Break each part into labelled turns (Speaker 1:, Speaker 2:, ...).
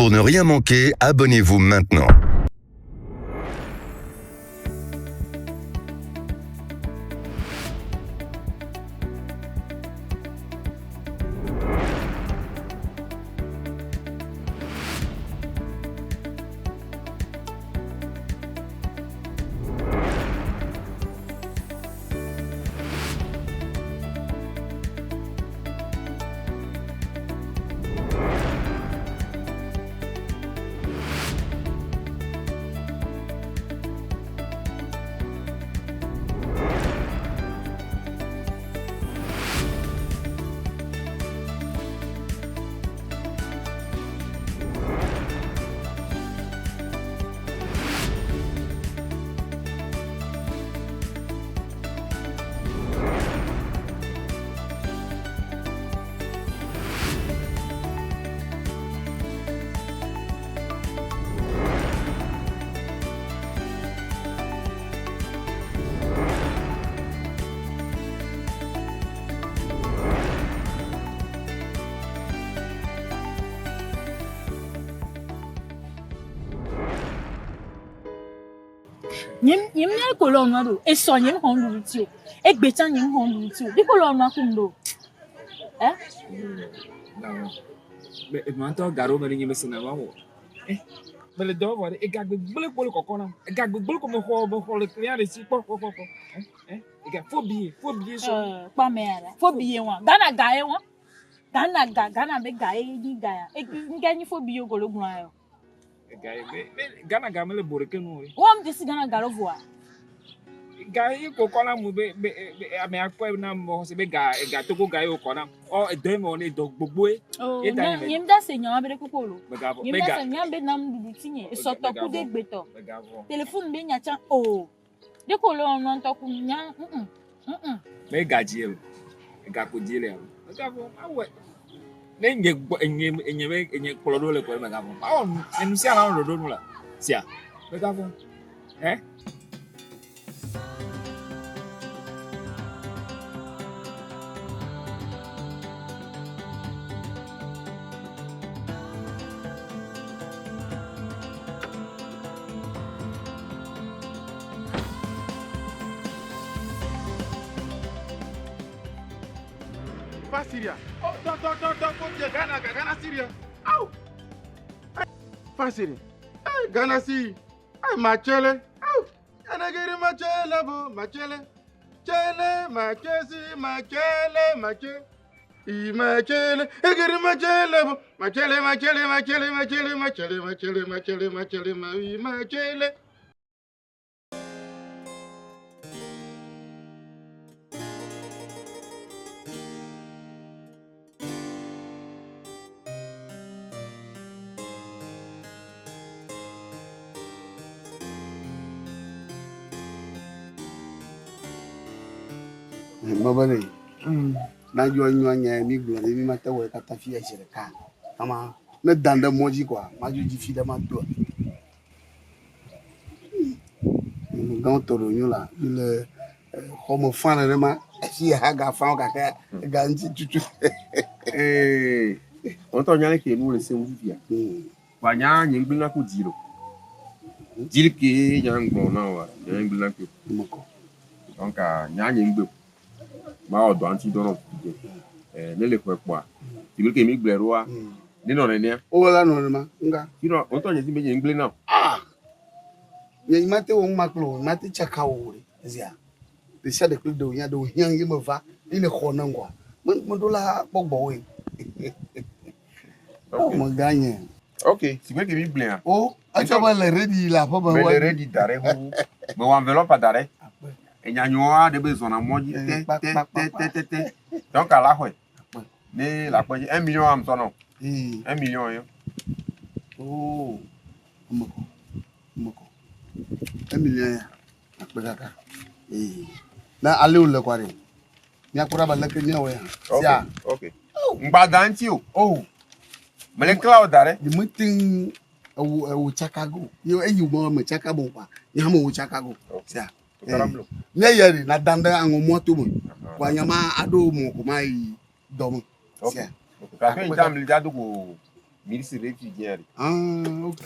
Speaker 1: Pour ne rien manquer, abonnez-vous maintenant.
Speaker 2: Nye nye mía ko lɔ nua ɖo. Esɔ nye xɔ nuɖuɖu ti o. Egbe tsã nye xɔ nuɖuɖu ti o. Ɖiko lɔ nua kum ɖo. Ɛ?
Speaker 3: Be enua ŋutɔ ga ɖewo me ɖe nye mesena va wɔ. Eh, mele dɔ vɔ ɖe ega gbegblẽ ko le kɔkɔ nam. Ega gbegblẽ ko mexɔ mexɔ le client ɖe si kpɔ kpɔ kpɔ kpɔ. Eh, eh, ega fo billet fo billet sɔ.
Speaker 2: Eh, kpɔ ame ya ɖa. Fo billet wa. Ghana ga ye wa. Ghana ga Ghana be ga ye nyi ga ya. E ŋke nyi fo billet ko le gblɔ ya.
Speaker 3: Ega ye be be Ghana ga mele bo ɖeke nu o.
Speaker 2: Wɔm desi Ghana ga ɖo voa.
Speaker 3: Ga ye ko kɔ nam be be be ame akɔe nam mɔ se be ga ega togo ga ye wokɔ nam. Ɔ edɔ ye mewɔ ne dɔ gbogboe.
Speaker 2: Oh,
Speaker 3: Ye ta nye me.
Speaker 2: nye mda se nyawa be ɖe koko lo.
Speaker 3: Megavɔ
Speaker 2: Nye mda
Speaker 3: mega
Speaker 2: se nya be nam ɖuɖu ti nye. Esɔtɔ ku de gbetɔ.
Speaker 3: Megavɔ.
Speaker 2: Telefone be nya tsã o. Ɖe ko le ɔnɔ ŋutɔ ku nya. Mm. Mm.
Speaker 3: Me ga dzi o. Ega ko dzi le o. Megavɔ mawɔe. Ne nye gbɔ enye enye be enye kplɔ ɖo le kɔ megavɔ. Mawɔ nu enu sia nu ɖoɖo nu la. Sia. Megavɔ. Eh?
Speaker 4: Va Syria. Oh, dɔ dɔ dɔ dɔ ko bie Ghana ga Ghana Syria. Aw. Va Syria. Hey, Ghana si. Hey, machele. Aw. Anagiri machele bo machele. Chele machesi machele mache. I machele. Egiri machele bo machele machele machele machele machele machele machele machele ma i machele.
Speaker 5: Mebe ɖe nadzɔ nyɔ nya mi gblɔ ɖe mi mate wɔe katã fi zi ɖeka. Ama ne dan ɖe mɔ dzi koa madzo dzi fi ɖe matoa. Gãwo tɔ ɖo nyo la mi le xɔme fa nenema efi ya ga fa gake ga ŋuti tutu.
Speaker 6: Ee, ŋutɔ nya leke nu le se ŋu fifia. Wa nya nye ŋgblẽ na ku dzi lo. Dzi ke nya ŋgblɔ na wa nya ŋgblẽ na ku.
Speaker 5: Mekɔ.
Speaker 6: Donc nya nye ŋgbe. Ma wɔ dɔ ŋuti dɔ nɔ fifia. Eh, ne le xɔe kpɔa. Ti ke mi gblẽ ɖoa. Ne nɔ nenea.
Speaker 5: O la nɔ nenema. Nga.
Speaker 6: Sinon, ŋutɔ nye si be nye ŋgblẽ na.
Speaker 5: Ah. Nye mate wɔ ŋuma kple o, mate tsaka o ɖe. Ezia. Ɖe sia ɖe kple ɖe nya ɖe hiã ye me va. Ye ne xɔ ne ŋgɔa. Me me ɖo la kpɔ gbɔwoe. O me gã nye.
Speaker 6: Ok, si be ke mi gblẽa.
Speaker 5: O, etsɔ be le ready le aƒe me.
Speaker 6: Me le ready da ɖe xoxo. Me wɔ enveloppe da ɖe. Enya nyɔa ɖe be zɔna mɔ dzi te te te te te te. Donc ala xɔe. Ne la kpɔ dzi 1 million am sɔ nɔ. 1 million yo.
Speaker 5: Oh, mekɔ, mekɔ. 1 million ya, akpe kaka. Ee. Na ale wòle kɔa ɖe. Míakpɔ ɖa be aleke míawɔe hã. Sia.
Speaker 6: Ok. Ŋgba da ŋuti o.
Speaker 5: Oh.
Speaker 6: Mele kla wo da ɖe.
Speaker 5: Nye mete ŋu ewo ewo tsaka go. Ye eyi gbɔ me tsaka bo kpa. Nye hã me wo tsaka go. Sia. Ne yɛ ɖe na dan ɖe aŋɔ mɔ to me. Kɔa nya ma aɖo mɔ ko ma yi dɔ me. Sia.
Speaker 6: Gake ŋdza mli dza do go. Milice réfugiée.
Speaker 5: Ah, ok.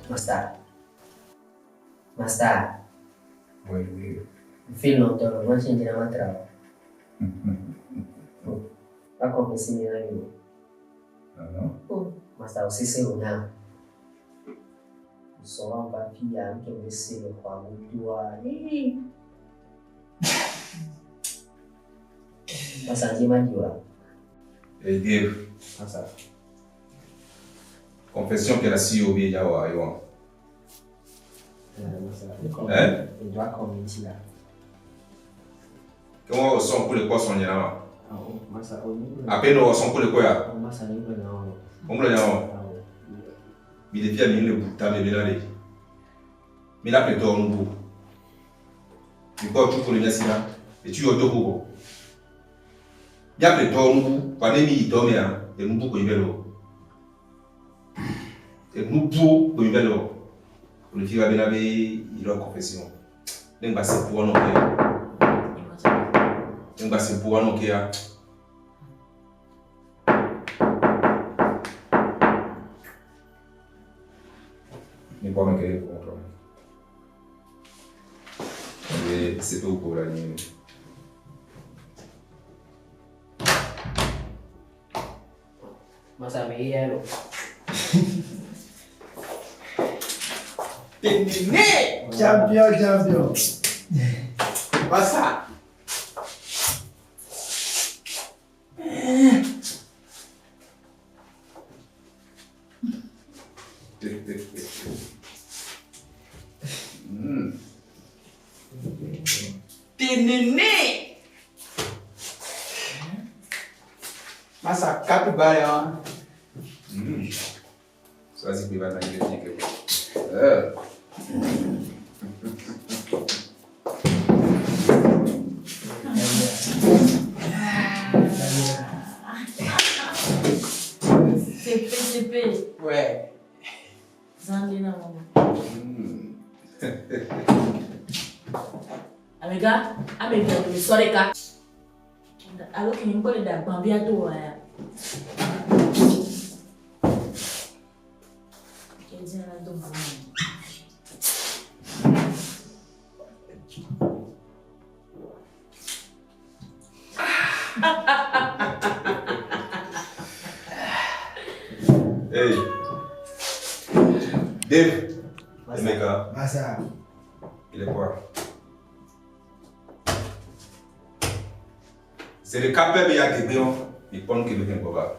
Speaker 7: Masta. Masta.
Speaker 3: Oui, oui.
Speaker 7: Fil longtemps, moi je suis dans travail. Pas confesser ni rien.
Speaker 3: Ah non?
Speaker 7: Oh, Masta aussi c'est on a. Sɔrɔ va fi ya ŋutɔ be se le xɔa godoa. Masta dzi ma dzi wa.
Speaker 8: Hey Dave.
Speaker 7: Masta.
Speaker 8: Confession que la CEO bi ya wa yo.
Speaker 7: Masta.
Speaker 8: Hein?
Speaker 7: Il doit communiquer là.
Speaker 8: Comment on sent pour le quoi son yana ma?
Speaker 7: Ah oh, Masta oh.
Speaker 8: À peine on sent pour le quoi ya.
Speaker 7: Oh, Masta ni me na.
Speaker 8: On me le ya. Mi le fia mi le buta me bela le. Mi la pleto on bu. Mi ko tu pour le nyasina. Et tu yo do ko. Ya pleto on bu, pa ne mi do me ya, e nu bu ko ibelo. E nu bu ko ibelo. Le fia bela be il a confession. Ne ba se pour non ke. Ne ba se pour non ke ya. Ne pas me querer pour Et c'est tout pour la nuit.
Speaker 7: Masta me ya lo.
Speaker 9: Champion, champion. Massa. Tenene. Massa, capibara, hein?
Speaker 8: Ça, c'est plus va Euh.
Speaker 2: CP, CP.
Speaker 9: Ouais.
Speaker 2: Zandina, maman. Amega, amega, me sore ka. Alo kini nkole da gbambia to wa ya. Kedi na do mama.
Speaker 8: Hey. Dave. Emeka.
Speaker 9: Massa.
Speaker 8: Il est quoi? C'est le cas peuple ya gebe il pon ke be ngoba.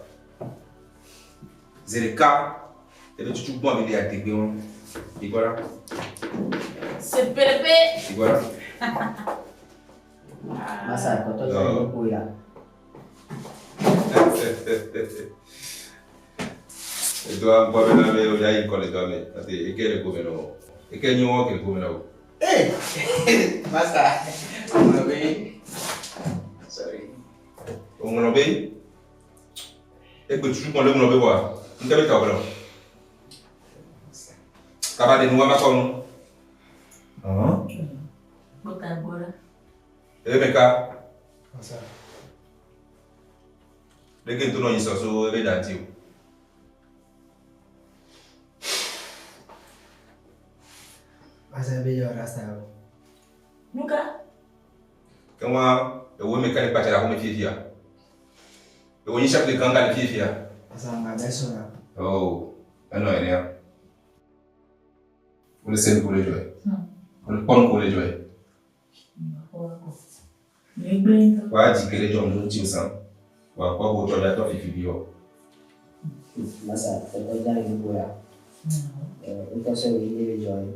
Speaker 8: C'est le cas et le tutu bon ya gebe on. Il voilà.
Speaker 2: CP, CP.
Speaker 8: Il voilà.
Speaker 7: Masta, koto dza ni ko ya.
Speaker 8: Et toi, moi, ben, mais il y a une école, toi, mais, parce que, et quel est le gouvernement? Et quel est le gouvernement?
Speaker 9: Hey! Massa. Ngolobe. Sorry.
Speaker 8: Ngolobe? Et que tu joues le ngolobe, quoi? Nous t'avons été Kaba de nous, ma comme. Hein?
Speaker 2: Bota bora.
Speaker 8: Eh, meka.
Speaker 9: Massa.
Speaker 8: Dès que tout le monde est sur le dentier.
Speaker 9: Massa be yo rasta.
Speaker 2: Nuka?
Speaker 8: Comment le meka n'est pas la comme fifia. Le woni chef de gang le fifia.
Speaker 9: Massa nga be sona.
Speaker 8: Oh, ah non, il est là. Vous le savez pour les jouer. Vous le prenez pour les jouer. Wa di kele jom nu ti san. Wa kwa bo to ya to fifi bi o.
Speaker 7: Masta, koto dza ni ko ya. Eh, ntɔ se wi ni be join.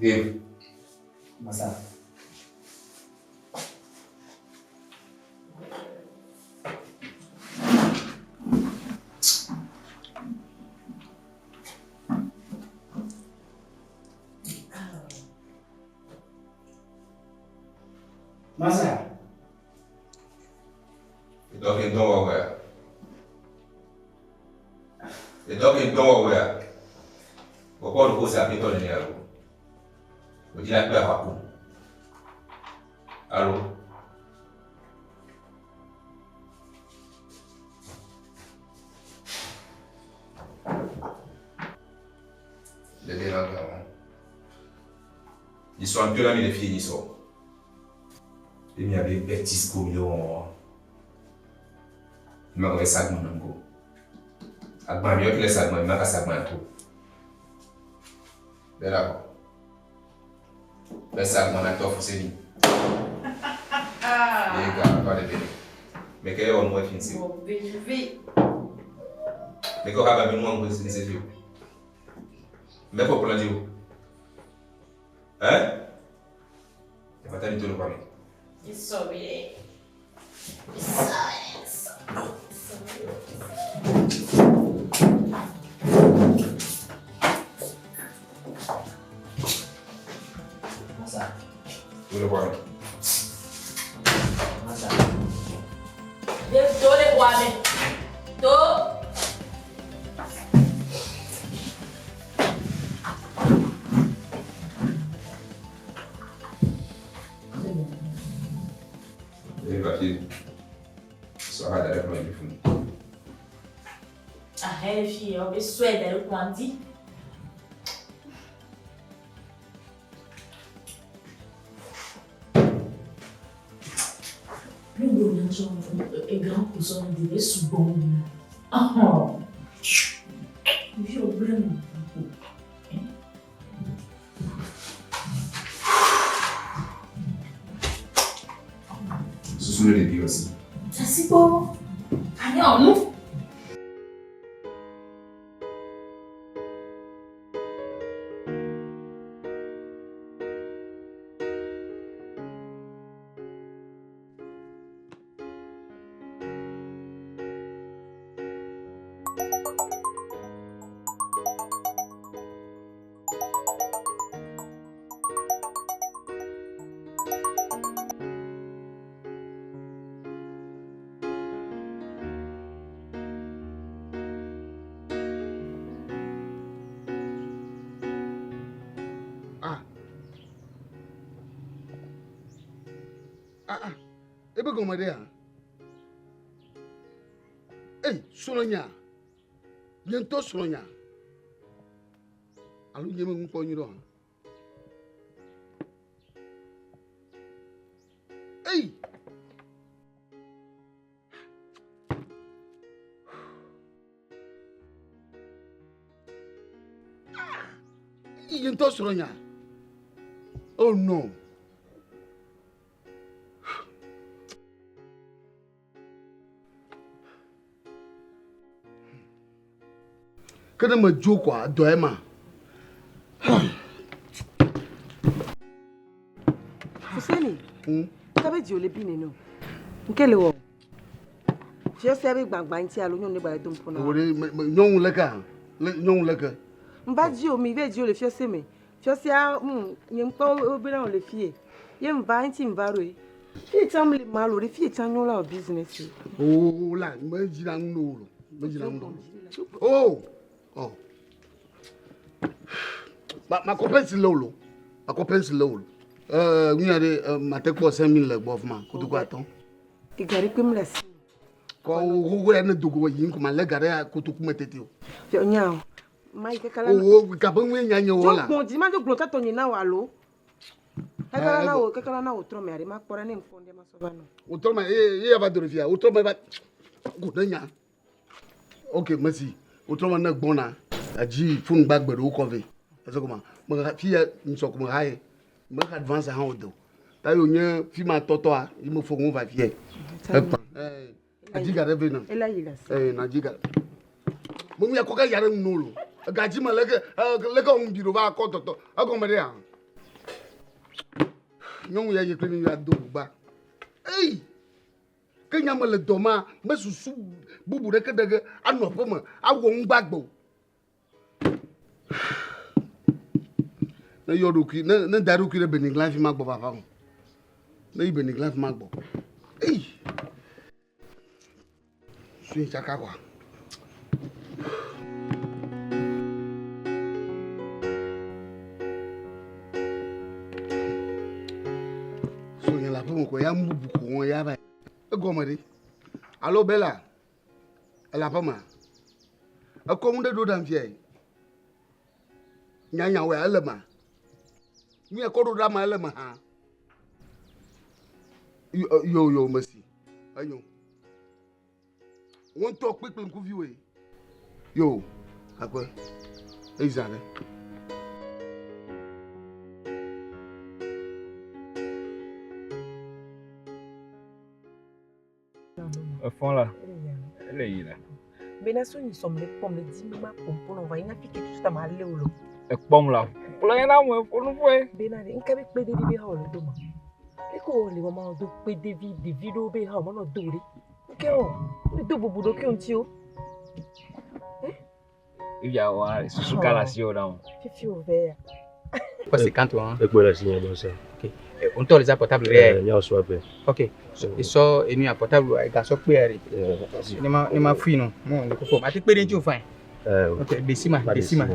Speaker 8: Dave.
Speaker 7: Masta.
Speaker 9: Masa.
Speaker 8: Edɔ ke dɔ wɔwɔea? Edɔ ke dɔ wɔwɔea? Kpɔkpɔ ɖo ko se aƒetɔ nene alo? Wòdzi la kpe aʋa ku. Alo? Ɖeɖe la gã. Nyisɔ ŋutɔ la mi le fie nyisɔ. Ye mia be bêtise ko mi le wɔwɔ. Mi ma gɔme sagban nam ko. Agban mi yɔ le sagban mi ma ka sagban to. Bɛ la kɔ. Bɛ sagban na tɔ fuse ni. Ye ga pa de bene. Me ke yɔ nu fi nsi. Me ke ha ba be nu an ko nsi fi. Me ko plan di o. Hein? Fatani to le kwame.
Speaker 2: Sorry.
Speaker 7: Masa.
Speaker 8: To le kwame.
Speaker 7: Masa.
Speaker 2: To le kwame. To.
Speaker 8: Les papiers. Ça va d'aller pour les fous.
Speaker 2: Ah, elle fille, on veut souhaiter d'aller pour Andy. Grand cousin de sugbɔ ahɔn vi o gblẽ nu.
Speaker 8: Susu le ɖevi aussi.
Speaker 2: Asikpo, anyɔ nu.
Speaker 5: Ah. Ah ah. Ebe gɔme ɖe ya? Ei, srɔ̃nya. Nye ŋutɔ srɔ̃nya. Alo nye me ŋu kpɔ nyuie ɖe oa? Ei! Nye ŋutɔ srɔ̃nya. Oh no. Ke ne medzo koa, dɔ ema.
Speaker 10: Fuseni, kabe dzi wòle bi nene o. Nke le wɔ. Fiɔsia be gbagba ŋuti alo nyɔnu ɖe gba le dom ƒo na.
Speaker 5: Wò ɖe nyɔnu leke hã? Nyɔnu leke?
Speaker 10: Mva dzi o, mi ve dzi o le fiɔse me. Fiɔsia, nye ŋkpɔ wo bena wòle fie. Ye mva ŋuti mva ɖoe. Fie tsã mle ma lo ɖe fie tsã nyo la wɔ business.
Speaker 5: O la, me dzi la ŋu lo, me dzi la ŋu lo. Oh, oh. Ma ma kɔ pencil le wo lo. Ma kɔ pencil le wo lo. Eh, nu ya ɖe ma te kpɔ 5000 le gbɔ fima, kotoku atɔ̃.
Speaker 10: Ega ɖe kpe mle asi.
Speaker 5: Kɔ wo xoxo ya ne dogo yi ŋku ma le ga ɖe kotoku me tete o.
Speaker 10: Fia nya o. Ma yi kaka la.
Speaker 5: O gabe ŋue nya nye wo la.
Speaker 10: Gbɔn dzi ma dzo gblɔ tatɔ nye na wo alo. Kaka la na wo, kaka la na wo trɔ me aɖe ma kpɔ ɖa ne ŋkpɔ ɖe ma sɔ va nɔ.
Speaker 5: Wo trɔ me ye ye va do ɖe fia. Wo trɔ me va go ne nya. Ok, merci. Wo trɔ me ne gbɔna. Adzi fonu gbagbe ɖewo kɔ vɛ. Ese koma. Me fia ŋsɔ ko me ha ye. Me advance hã wo do. Ta yo nye fi ma tɔtɔa, yi me fo ŋu va fie. Ekpa. Eh, adzi ga ɖe vɛ na.
Speaker 10: Ela yi la si.
Speaker 5: Eh, na dzi ga. Mo mi akɔ ka ya ɖe ŋu lo. Ga dzi me leke leke ŋu bi ɖo va akɔ tɔtɔ. Egɔme ɖe ya. Nyɔnu ya yi kple mi ya do gba. Ei! Ke nya me le dɔ ma, me susu bubu ɖeke ɖeke anɔ aƒe me awɔ ŋu gbagbe o. Ne yɔ ɖokui, ne ne da ɖokui ɖe Beniglan fi ma gbɔ vava o. Ne yi Benigla fi ma gbɔ. Eyi. Sui tsaka kwa. So nye le aƒeme ko ya nu bubu ko wɔm ya va. Egɔme ɖe. Alo Bella, ele aƒemea? Ekɔ nu ɖe ɖo ɖam fiae. Nyanyawoe ele ma. Nu ya kɔ ɖo ɖa ma ele me hã. Yo yo mesi. Enyo. Wo ŋutɔ kpekpe ŋkuviwoe. Yo akpe. Eyi zã ɖe.
Speaker 3: Efɔn la, ele yi la.
Speaker 10: Bena so nyi sɔm le kpɔm le di me ma kpɔm pɔnɔ va yina fi ke tutu ta ma le o lo.
Speaker 3: Ekpɔm la, kplɔ yina mo efo nu fɔe.
Speaker 10: Bena de nka be kpe devi be ha o le do ma. Eko o le ma o do kpe devi devi do be ha o ma no do re. Nke o, mi do bubu do ke ŋuti o.
Speaker 3: Ivia wa susu kala si o na o.
Speaker 10: Fifi o ve ya.
Speaker 9: Quoi, c'est quand toi?
Speaker 11: Ekpe le si nye bon ça.
Speaker 9: Ok. On t'a les portable rẹ.
Speaker 11: Nya sɔ pe.
Speaker 9: Ok. Sɔ enu ya portable wa ga sɔ kpe yɛ de. Ne ma ne ma fui no. Mo le koko. Ma ti kpe de ŋuti o fine. Ok, desima, desima.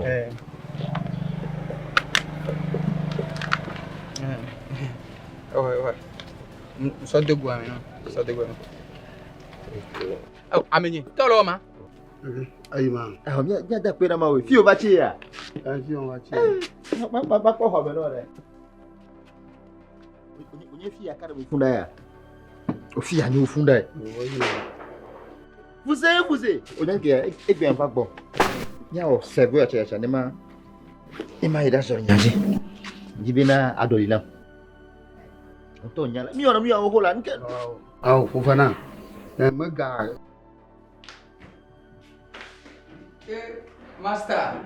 Speaker 9: Ouais, ouais. Sɔ de go ame no. Sɔ de go ame. Oh, amenye. Tɔlɔ ma.
Speaker 5: Ayi ma.
Speaker 4: Ahɔ mía mía da kpe na ma wo. Fi o va tsi ya.
Speaker 5: Fi o va tsi.
Speaker 4: Ma ma ma kpɔ xɔ me nɔ ɖe. Onye fi ya ka ɖe mo fun da ya. O fi ya nye o fun da ye. Fuse fuse. Onye ke egbe ya va gbɔ. Mía wɔ sɛgo ya tsa tsa ne ma ne ma yi ɖa sɔ nya dzi. Dzi be na aɖɔli nam. Ŋutɔ nya la. Mi wɔna nu ya xoxo la. Nke.
Speaker 5: Awo Fofana. Mega.
Speaker 9: Ke master.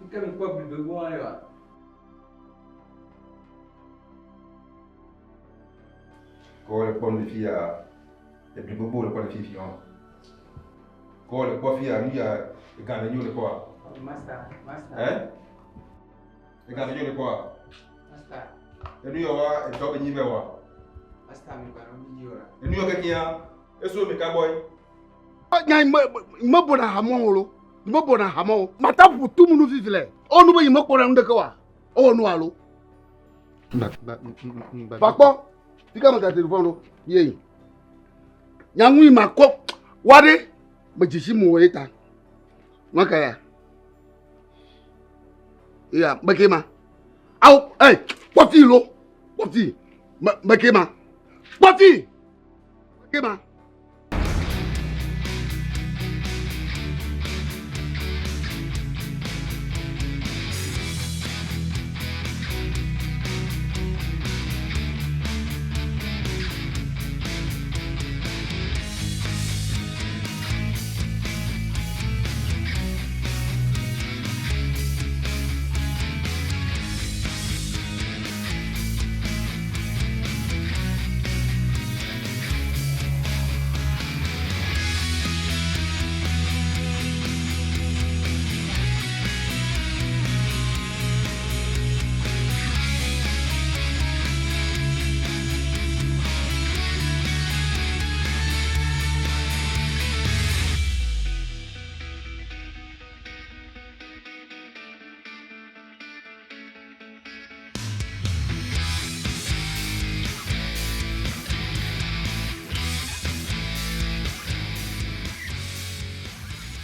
Speaker 9: Nke mi kpɔ blibe gbɔ wa wa.
Speaker 8: Kɔ le kpɔ nu fi ya, ebli gbogbo le kpɔ le fifi hã. Kɔ le kpɔ fi ya, nu ya ega le nyo le kpɔa.
Speaker 9: Master, master.
Speaker 8: Eh? Ega le nyo le kpɔa.
Speaker 9: Master.
Speaker 8: Enu yɔ wa edɔ be nyi vɛ wa.
Speaker 9: Master mi gba no mi yɔ la.
Speaker 8: Enu yɔ kekeya, eso mi ka gbɔ ye.
Speaker 5: Nya me me bona hamɔ o lo. Me bona hamɔ o. Mata ƒo tu mu nu fifi le. O nu be yi me kpɔ ɖe nu ɖeke wa. O wɔ nu alo. Va kpɔ. Fika me da telefon ɖo. Ye. Nya ŋui ma kɔ wa ɖe. Me dzesi mu wɔ ye ta. Nua ka ya. Ya meke ma. Awo eh kpɔ fi lo. Kpɔ fi. Me meke ma. Kpɔ fi. Meke ma.